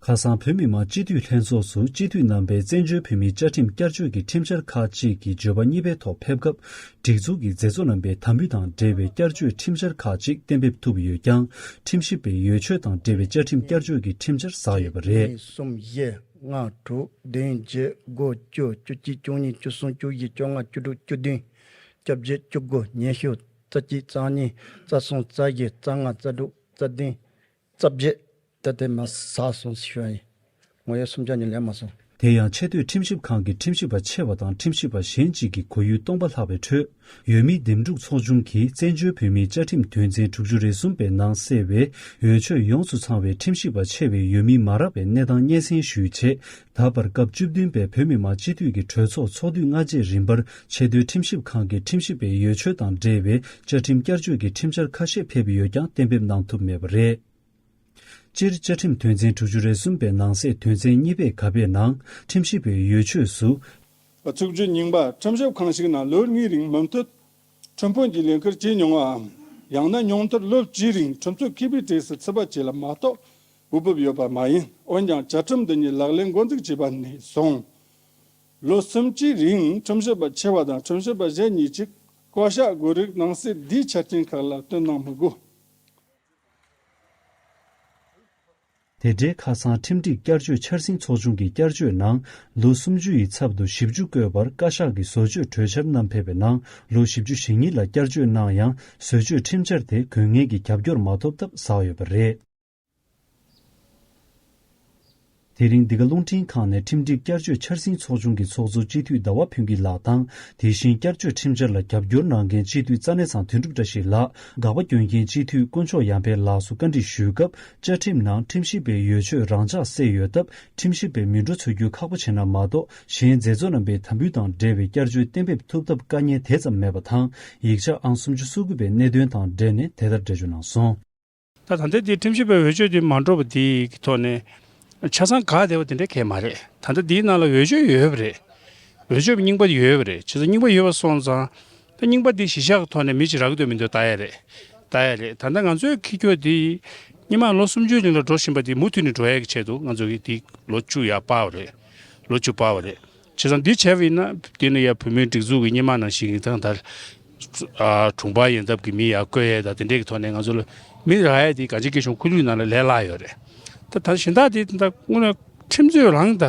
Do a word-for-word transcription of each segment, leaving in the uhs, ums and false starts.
ཁ་སང་བོད་མི་མང་སྤྱི་འཐུས་ལྷན་ཚོགས་སུ་སྤྱི་འཐུས་རྣམ་པས་བཙན་བྱོལ་བོད་མིའི་བཅའ་ཁྲིམས་བསྐྱར་བཅོས་ཀྱི་ཁྲིམས་འཆར་ཁག་ཅིག་གི་བརྗོད་པ་གཉིས་པའི་ཐོག་ཕེབས་སྐབས། སྒྲིག་འཛུགས་ཀྱི་མཛད་གཙོ་རྣམ་པས་དམ་འབུལ་དང་འབྲེལ་བའི་བསྐྱར་བཅོས་ཁྲིམས་འཆར་ཁག་ཅིག་གཏན་འབེབས་ཐུབ་ཡོད་ཀྱང་། ཁྲིམས་ཞིབ་པས་འོས་ཆོས་དང་འབྲེལ་བའི་བཅའ་ཁྲིམས་བསྐྱར་བཅོས་ཀྱི་ཁྲིམས་འཆར་བསགས་ཡོད་པ་རེད། གཉིས་གསུམ་བཞི་ལྔ་དྲུག་བདུན་བརྒྱད་དགུ་བཅུ་བཅུ་གཅིག་བཅུ་གཉིས་བཅུ་གསུམ་བཅུ་བཞི་བཅོ་ལྔ་བཅུ་དྲུག་བཅུ་བདུན་བཅོ་བརྒྱད་བཅུ་དགུ་ཉི་ཤུ་རྩ་གཅིག་རྩ་གཉིས་རྩ་གསུམ་རྩ་བཞི་རྩ་ལྔ་རྩ་དྲུག་རྩ་བདུན་རྩ་བརྒྱད། ད་དེ་མ་ཟ་སོང་ཞུ་ཡ་ཡིན། ངོ་ཡ་སུམ་ཆ་ཉིན་ལས་མ་སོང་། དེ་ཡང་ཆེས་མཐོའི་ཁྲིམས་ཞིབ་ཁང་གི་ཁྲིམས་ཞིབ་པ་ཆེ་བ་དང་ཁྲིམས་ཞིབ་པ་གཞན་གཅིག་གི་གོ་ཡུལ་སྟོང་པ་ལྷག་པའི་ཁྲོད། འོས་མིའི་འདེམས་སྒྲུག་ཚོགས་ཆུང་གིས་བཙན་བྱོལ་བོད་མིའི་བཅའ་ཁྲིམས་དོན་ཚན་དྲུག་ཅུ་རེ་གསུམ་པའི་ནང་གསལ་བའི་འོས་ཆོས་ཡོངས་སུ་ཚང་བའི་ཁྲིམས་ཞིབ་པ་ཆེ་བའི་འོས་མི་མ་རག་པའི་གནས་སྟངས་སྙན་སེང་ཞུས་རྗེས། ད་བར་སྐབས་བཅུ་བདུན་པའི་བོད་མི་མང་སྤྱི་འཐུས་ཀྱི་གྲོས་ཚོགས་ཚོགས་དུས་སྔ་རྗེས་རིམ་པར་ཆེས་མཐོའི་ཁྲིམས་ཞིབ་ཁང་གི་ཁྲིམས་ཞིབ་པའི་འོས་ཆོས་དང་འབྲེལ་བའི་བཅའ་ཁྲིམས་བསྐྱར་བཅོས་ཀྱི་ཁྲིམས་འཆར་ཁ་ཤས་ཕེབས་ཡོད་ཀྱང་གཏན་འབེབས་གནང་ཐུབ་མེད་པ་རེད། སྤྱིར་བཅའ་ཁྲིམས་དོན་ཚན་དྲུག་ཅུ་རེ་གསུམ་པའི་ནང་གསེས་དོན་ཚན་གཉིས་པའི་ག་པའི་ནང་ཁྲིམས་ཞིབ་པའི་འོས་ཆོས་སུ། ཚིག་བརྗོད་རྙིང་པ། ཁྲིམས་ཞིབ་ཁང་ཞིག་ནང་ལོ་གཉིས་རིང་མུ་མཐུད་ཁྲིམས་དཔོན་གྱི་ལས་ཀར་བྱས་མྱོང་བའམ། ཡང་ན་ཉུང་མཐར་ལོ་བཅུའི་རིང་ཁྲིམས་རྩོད་མཁས་པའི་གྲས་སུ་ཚུད་པ་བཅས་ལ་མ་གཏོགས་འོས་བབ་ཡོད་པ་མ་ཡིན། འོན་ཀྱང་བཅའ་ཁྲིམས་འདི་ཉིད་ལག་ལེན་འགོ་འཛུགས་བྱས་པ་ནས་བཟུང་། ལོ་གསུམ་བཅུའི་རིང་ཁྲིམས་ཞིབ་པ་ཆེ་བ་དང་ཁྲིམས་ཞིབ་པ་གཞན་གཉིས་ཀྱིས་བཀའ་ཤག་དགོས་རིགས་ནང་གསེས་འདིའི་ཆ་རྐྱེན་ཁག་ལ་བསྟུན་གནང་མི་དགོས། དེ་འབྲེལ་ཁ་སང་ཁྲིམས་སྒྲིག་བསྐྱར་བཅོས་འཆར་ཟིན་ཚོགས་ཆུང་གི་བསྐྱར་བཅོས་ནང་ལོ་སུམ་ཅུ་ཡི་ཚབ་ཏུ་བཞི་བཅུ་བཀོད་པར་བཀའ་ཤག་གི་བཟོ་བཅོས་གྲོས་འཆར་བསྣམས་ཕེབས་པའི་ནང་ལོ་བཞི་བཅུ་ཞེ་གཉིས་ལ་བསྐྱར་བཅོས་གནང་ཡང་། བཟོ་བཅོས་ཁྲིམས་འཆར་དེ་དགོས་ངེས་ཀྱི་རྒྱབ་སྐྱོར་མ་ཐོབ་སྟབས་བསགས་ཡོད་པ་རེད། དེ་རིང་འདི་ག་རླུང་འཕྲིན་ཁང་ནས་ཁྲིམས་སྒྲིག་བསྐྱར་བཅོས་འཆར་ཟིན་ཚོགས་ཆུང་གི་ཚོགས་གཙོ་སྤྱི་འཐུས་ཟླ་བ་ཕུན་སྐྱིད་ལགས་དང་། དེ་བཞིན་བསྐྱར་བཅོས་ཁྲིམས་འཆར་ལ་རྒྱབ་སྐྱོར་གནང་མཁན་སྤྱི་འཐུས་རྩ་གནས་ཚང་དོན་གྲུབ་བཀྲ་ཤིས་ལགས། དགག་པ་སྐྱོན་མཁན་སྤྱི་འཐུས་དཀོན་མཆོག་ཡར་འཕེལ་ལགས་སུ་བཀའ་འདྲི་ཞུས་སྐབས། བཅའ་ཁྲིམས་ནང་ཁྲིམས་ཞིབ་པའི་འོས་ཆོས་རང་འཇགས་གསལ་ཡོད་སྟབས། ཁྲིམས་ཞིབ་པས་མི་འགྲོ་འཚོལ་རྒྱུ་ཁག་པོ་བྱེད་ན་མ་གཏོགས། གཞན་མཛད་གཙོ་རྣམ་པའི་དམ་འབུལ་དང་འབྲེལ་བའི་བསྐྱར་བཅོས་གཏན་འབེབས་ཐུབ་ཐབས་དཀའ་ངལ་དེ་ཙམ་མེད་པ་དང་། ཡིག་ཆ་ཨང་སུམ་ཅུ་སོ་དགུ་པའི་གནད་དོན་དང་འབྲེལ་ནས་དེ་ལྟར་འགྲེལ་བརྗོད་གནང་སོང་། ད་ད་ལྟ་འདི་ཁྲིམས་ཞིབ་པའི་འོས་ཆོས་དེ་མ་འགྲོ་བ་དེ་གི་ཐོག་ནས་ཆ་ཚང་དགག་བདེ་བ་དེ་འདྲ་གང་ཡང་མ་རེད། ད་ལྟ་འདིའི་ནང་ལ་འོས་ཆོས་ཡོད་པ་རེད། འོས་ཆོས་རྙིང་པ་ཡོད་པ་རེད། བྱས་ཙང་རྙིང་པ་ཡོད་པ་སོང་ཙང་། ད་རྙིང་པ་འདི་གཞི་བཞག་གི་ཐོག་ནས་མི་གཅིག་རག་གི་འདུག་མི་འདུག་ལྟ་ཡ་རེད། ལྟ་ཡ་རེད། ད་ལྟ་ང་ཚོས་འཁྱེར་རྒྱུ་འདི་སྔོན་མ་ལོ་སུམ་ཅུའི་རིང་ལ་འགྲོ་བཞིན་པ་འདི་མུ་མཐུད་ནས་འགྲོ་ཡ་གི་ཆེད་དུ་ང་ཚོ་གིས་འདི་ལོ་བཅུ་ཡར་སྤར་བ་རེད། ལོ་བཅུ་སྤར་བ་རེད། བྱས་ཙང་འདི་བྱས་པ་ཡིན་ན་འདི་ནི་ཡ་བོད་མིའི་སྒྲིག་འཛུགས་ཀྱི་སྔོན་མ་ནང་བཞིན་གྱི་ད་ད་ཨ་དྲུང་འཕར་ཡོང་ཐབས་ཀྱི་མི་ཡར་བསྐོ་ཡས་དང་དེ་འདྲས་ཀྱི་ཐོག་ནས་ང་ཚོ་ལ་མི་རག་ཡས་དེ་གངས་ཅན་སྐྱིད་གཤོངས་ཁུལ་ལུགས་ནང་ལ་ལས་སླ་ཡོད་རེད། ད་ད་གཞན་དག་དེ་ད་དངོས་གནས་ཁྲིམས་རྩོད་རང་ད་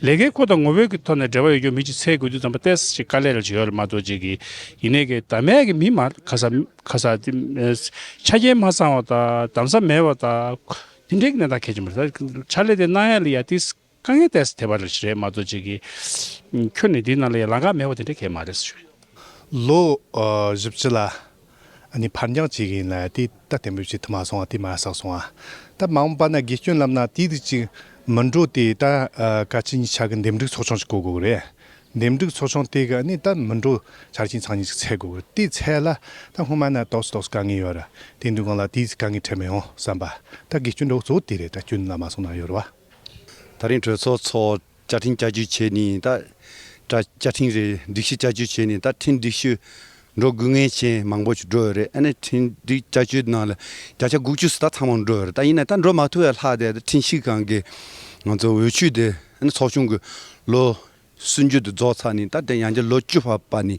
ལས་ཀའི་ཁོ་དང་ངོ་བོའི་གི་ཐོག་ནས་འབྲེལ་བ་ཡོད་རྒྱུ་མི་གཅིག་འཚོལ་དགོས་དུས་ཙམ་པ་ཏོག་ཙམ་ཅིག་དཀའ་ལས་རང་ཅིག་ཡོད་རེད་མ་གཏོགས་ཅིག་གི་ཡིན་ནའི་གི་ད་མེད་གི་མི་མ་ག་ས་ག་ས་དེ་ཆ་རྐྱེན་མ་ཚང་བ་དང་གདམ་ས་མེད་པ་དང་དེ་འདྲས་ཀྱི་གནས་སྟངས་གལ་ཆེན་པོ་རེད། ད་ཕྱག་ལས་དེ་གནང་ཡ་ལ་ཡ་ཏིས། དཀའ་ངལ་ཏོག་ཙམ་ཐེབས་པ་རེད་མ་གཏོགས་ཅིག་གིས། ཁྱོན་ནས་འདིའི་ནང་ལ་ཡང་ལམ་ཁ་མེད་པ་དེ་འདྲ་གང་ཡང་མ་རེད་ཟེར། ལོ་ཨ་བཞི་བཅུ་ལ་ཨ་ནི་ཕར་འགྱངས་བྱེད་ཀྱི་ཡིན་ལ་དེ་ད་གཏན་འབེབས་བྱེད་ཐུབ་མ་སོང་བ་དེ་མ་བསགས་སོང་བ། ད་མ་འོངས་པ་ན་དགེ་སྐྱོན་ལབ་ན་དེ་དུས་ཅིག་མི་འགྲོ་དེ་ད་ཨ་བཀའ་སྤྱི་གཉིས་ཆ་གི་འདེམས་སྒྲུག་ཚོགས་ཆུང་ཞིག་བསྐོ་དགོས་ཀྱི་རེད། འདེམས་སྒྲུག་ཚོགས་ཆུང་དེ་གི་ཨ་ནི་ད་མི་འགྲོ་ཆ་རྐྱེན་ཚང་ནི་ཞིག་འཚོལ་དགོས་ཀྱི་རེད། དེ་འཚོལ་ལ་ད་སྔོན་མ་ན་ཏོག་ཙམ་ཏོག་ཙམ་དཀའ་ངལ་ཡོད་རེད། དེ་འདུག་གང་ལ་དེ་དཀའ་ངལ་འཕྲད་མི་ཡོང་བསམ་པ། ད་དགེ་སྐྱོན་འདྲ་བོ་གཙོ་བོ་དེ་རེད། ད་སྐྱོན་ལ་མ་སོང་ན་ཡོད་རེད་བ། ད་རིང་གྲོས་ཚོགས་ཚོགས་བཅའ་ཁྲིམས་བསྐྱར་བཅོས་བྱས་ནས་ད། བཅའ་བཅའ་ཁྲིམས་རེད། སྒྲིག་གཞི་བསྐྱར་བཅོས་བྱས་ནས་ད་ཁྲིམས་སྒྲིག་གཞི་འགྲོ་དགོས་ངེས་ཅན་མང་པོ་ཞིག་འགྲོ་ཡོད་རེད། ཨ་ནི་ཁྲིམས་སྒྲིག་བསྐྱར་བཅོས་ནང་ལ་བརྒྱ་ཆ་དགུ་བཅུ་ཙམ་ད་ཚང་མ་འགྲོ་ཡོད་རེད། ད་ཡིན་ན་ད་འགྲོ་མ་ཐུབ་ཡ་ལྷག་བསྡད་ད་ཁྲིམས་ཞིབ་ཁང་གི་ང་ཚོ་འོས་ཆོས་དེ་ཨ་ནི་ཚོགས་ཆུང་གི་ལོ་སུམ་ཅུ་དེ་རྫོགས་ཚར་ནས་ད་དེ་ཡང་བསྐྱར་ལོ་བཅུ་བར་བར་ནས་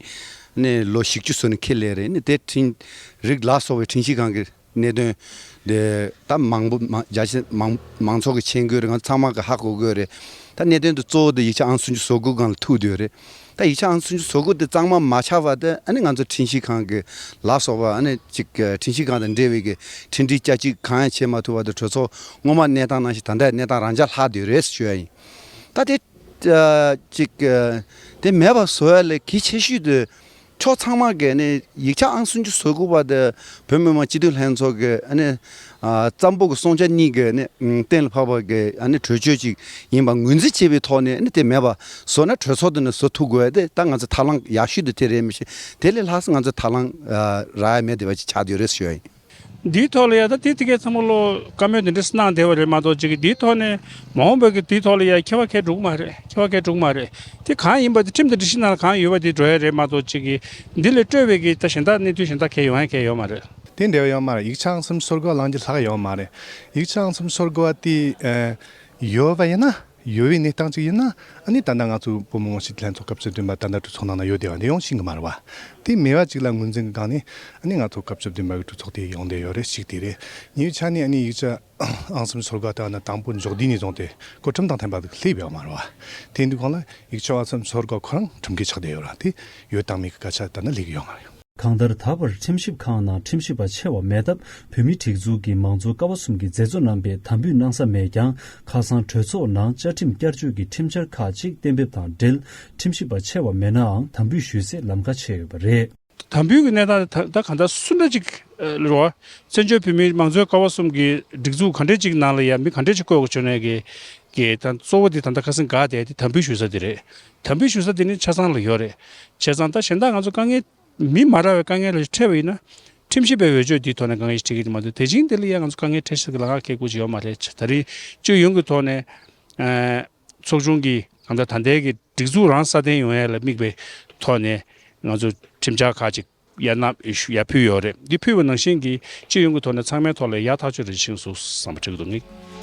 ཨ་ནི་ལོ་བཞི་བཅུ་སོ་ནས་ཁེ་ལས་རེད། ཨ་ནི་དེ་ཁྲིམས་རིགས་ལ་སོགས་པའི་ཁྲིམས་ཞིབ་ཁང་གི་གནད་དོན་དེ་ད་མང་པོ་མང་རྒྱ་ཆེ་མང་མང་ཚོགས་ཀྱི་མཁྱེན་དགོས་རེད། ང་ཚང་མ་གི་ཧ་གོ་དགོས་རེད། ད་གནད་དོན་དེ་གཙོ་བོ་དེ་ཡིག་ཆ་ཨང་སུམ་ཅུ་སོ་དགུ་སྒང་ལ་ཐུག་བསྡད་ཡོད་རེད། ད་ཡིག་ཆ་ཨང་སུམ་ཅུ་སོ་དགུ་དེ་གཙང་མ་མ་ཆགས་པ་དེ་ཨ་ནི་ང་ཚོ་ཁྲིམས་ཞིབ་ཁང་གི་ལ་སོགས་པ་ཨ་ནི་ཅིག་ཁྲིམས་ཞིབ་ཁང་དང་འབྲེལ་བའི་གི་ཁྲིམས་སྒྲིག་བསྐྱར་བཅོས་གང་ཡང་བྱས་མ་ཐུབ་པ་དེ་གྲོས་ཚོགས་སྔོན་མ་གནས་སྟངས་ནང་བཞིན་ད་ལྟའི་གནས་སྟངས་རང་འཇགས་ལྷག་བསྡད་ཡོད་རེད་ཞུ་ཡ་ཡིན། ད་དེ་ཨ་ཅིག་ཨ་དེ་མེད་པ་བཟོ་ཡ་ལས་གལ་ཆེ་ཤོས་དེ་ཕྱོགས་ཚང་མ་གི་ནི་ཡིག་ཆ་ཨང་སུམ་ཅུ་སོ་དགུ་པ་དེ་བོད་མི་མང་སྤྱི་འཐུས་ལྷན་ཚོགས་ཀྱི་ཨ་ནི་ཨ་རྩ་འབོར་གྱི་སྲུང་བྱ་གཉིས་ཀྱི་ནི་གཏན་ལ་ཕབ་པ་གི་ཨ་ནི་གྲོས་ཆོད་ཅིག་ཡིན་པ་ངོས་འཛིན་བྱས་པའི་ཐོག་ནས་ཨ་ནི་དེ་མེད་པ་བཟོ་ན་གྲོས་ཚོགས་དེ་ནི་བཟོ་ཐུབ་དགོས་ཡ་དེ་ད་ང་ཚོ་ཐབས་ལམ་ཡག་ཤོས་དེ་དེ་རེད། མི་ཤེས་དེ་ལས་ལྷག་ཙམ་ང་ཚོ་ཐབས་ལམ་ཨ་རག་ཡ་མེད་བསྡད་པ་ཅིག་ཆགས་བསྡད་ཡོད་རེད་ཞུ་ཡ་ཡིན། འདིའི་ཐོག་ལ་ཡ་ད་དེ་དེ་གའི་ཚང་མ་ལོ་བཀའ་མོལ་དེ་འདྲ་གནང་བསྡད་པ་རེད་མ་གཏོགས་ཅིག་གི་འདིའི་ཐོག་ནས་མ་འོངས་པའི་གི་དེའི་ཐོག་ལ་ཡ་ཁྱད་པར་གང་འགྲོ་གི་མ་རེད། ཁྱད་པར་གང་འགྲོ་གི་མ་རེད། དེ་གང་ཡིན་པ་དེ་ཁྲིམས་དང་སྒྲིག་གཞི་ནང་ལ་གང་ཡོད་པ་དེ་འགྲོ་ཡ་རེད་མ་གཏོགས་ཅིག་གི་འདི་ལས་སྤྲོས་པའི་གི་ད་གཞན་དག་གནད་དོན་གཞན་དག་གང་ཡོང་ཡ་གང་ཡོད་མ་རེད། དེ་འབྲེལ་བ་ཡོད་མ་རེད། ཡིག་ཆ་ཨང་སུམ་ཅུ་སོ་དགུ་བ་བླང་རྒྱུ་ལྷག་ཡོད་མ་རེད། ཡིག་ཆ་ཨང་སུམ་ཅུ་སོ་དགུ་བ་དེ་ཨ། ཡོད་པ་ཡིན་ན། ཡོད་པའི་གནས་སྟངས་ཅིག་ཡིན་ན། ཨ་ནི་ད་ལྟ་ང་ཚོ་བོད་མི་མང་སྤྱི་འཐུས་ལྷན་ཚོགས་སྐབས་བཅུ་བདུན་པ་ད་ལྟ་གྲོས་ཚོགས་ནང་ན་ཡོད་བསྡད་པ་འདི་ཡོང་ཤེས་ཀྱི་མ་རེད་བ། དེ་མེད་པ་ཅིག་ལ་ངོས་འཛིན་གྱི་སྒང་ནས། ཨ་ནི་ང་ཚོ་སྐབས་བཅུ་བདུན་པ་གི་གྲོས་ཚོགས་དེ་ཡོང་བསྡད་ཡོད་རེད། གཅིག་དེ་རེད། གཉིས་ཆ་ནས་ཨ་ནི་ཡིག་ཆ་ཨང་སུམ་སོ་དགུ་ད་ནི་དང་པོ་འཇོག་དུས་ནས་བཟུང་སྟེ་གོ་ཁྲིམས་དང་མཐུན་པ་དེ་སླེབས་ཡོད་མ་རེད་བ། དེ་འདུག་གོང་ལ་ཡིག་ཆ་ཨང་སུམ་སོ་དགུ་ཁོ་རང་ཁྲིམས་འགལ་ཆགས་བསྡད་ཡོད་ར། དེ་ཡོད་དང་མེད་ཀྱི་སྐད་ཆ་ད་ནི་སླེབས་ཀྱི་ཡོད་མ་རེད། གང་ལྟར། ད་བར་ཁྲིམས་ཞིབ་ཁང་ནང་ཁྲིམས་ཞིབ་པ་ཆེ་བ་མེད་སྟབས། བོད་མིའི་སྒྲིག་འཛུགས་ཀྱི་མང་གཙོའི་ཀ་བ་གསུམ་གྱི་མཛད་གཙོ་རྣམ་པས་དམ་འབུད་གནང་ས་མེད་ཀྱང་། ཁ་སང་གྲོས་ཚོགས་ནང་བཅའ་ཁྲིམས་བསྐྱར་བཅོས་ཀྱི་ཁྲིམས་འཆར་ཁག་ཅིག་གཏན་འབེབས་དང་འབྲེལ། ཁྲིམས་ཞིབ་པ་ཆེ་བ་མེད་ནའང་དམ་འབུད་ཞུས་སའི་ལམ་ཁ་ཕྱེ་ཡོད་པ་རེད། དམ་འབུད་ཀྱི་གནས་སྟངས་དེ་ད་ད་གང་ལྟར་སུ་འདྲ་ཅིག་ཨ་རེད་བ། བཙན་བྱོལ་བོད་མིའི་མང་གཙོའི་ཀ་བ་གསུམ་གྱི་སྒྲིག་འཛུགས་ག་འདྲ་ཅིག་ནང་ལ་ཡ་མི་ག་འདྲ་ཅིག་བསྐོས་དགོས་བྱུང་ནས་ཀྱི་ཀྱི་ད་གཙོ་བོ་དེ་ད་ལྟ་ཁ་སང་དགའ་བསྡད་དེ་དམ་འབུད་ཞུ་ས་དེ་རེད། དམ་འབུད་ཞུ་ས་དེ་ནི་ཆ་ཚང་ལ་ཡོད་རེད། བྱས་ཙང་ད་གཞན་དག་ང་ཚོ་དཀའ་ངལ། མི་མ་རག་པའི་དཀའ་ངལ་ལ་འཕྲད་པ་ཡིན་ན། ཁྲིམས་ཞིབ་པའི་འོས་ཆོས་འདིའི་ཐོག་ནས་དཀའ་ངལ་ཞིག་འཕྲད་ཀྱི་རེད་མ་གཏོགས། དེ་བཞིན་དེ་ལ་ཡང་ང་ཚོ་དཀའ་ངལ་འཕྲད་སྲིད་ཀྱི་ལམ་ཁ་ཁེགས་པོ་ཅིག་ཡོད་མ་རེད། ད་རེས་སྤྱི་ཡོངས་ཀྱི་ཐོག་ནས། ཨ། ཚོགས་ཆུང་གིས་གང་ལྟར་ད་ལྟའི་གི་སྒྲིག་འཛུགས་རང་སྲ་བརྟན་ཡོང་ཡ་ལ་དམིགས་པའི་ཐོག་ནས་ང་ཚོ་ཁྲིམས་འཆར་ཁག་ཅིག་ཡར་བསྣམས་ཡར་ཕུལ་ཡོད་རེད། འདི་ཕུལ་བ་ནང་བཞིན་གྱི་སྤྱི་ཡོངས་ཀྱི་ཐོག་ནས་ཚང་མའི་ཐོག་ལ་ཡག་ཐག་ཆོད་རེ་ཕྱིན་སོང་བསམ་པ་འཁྲི་གི་འདུག་ངེས།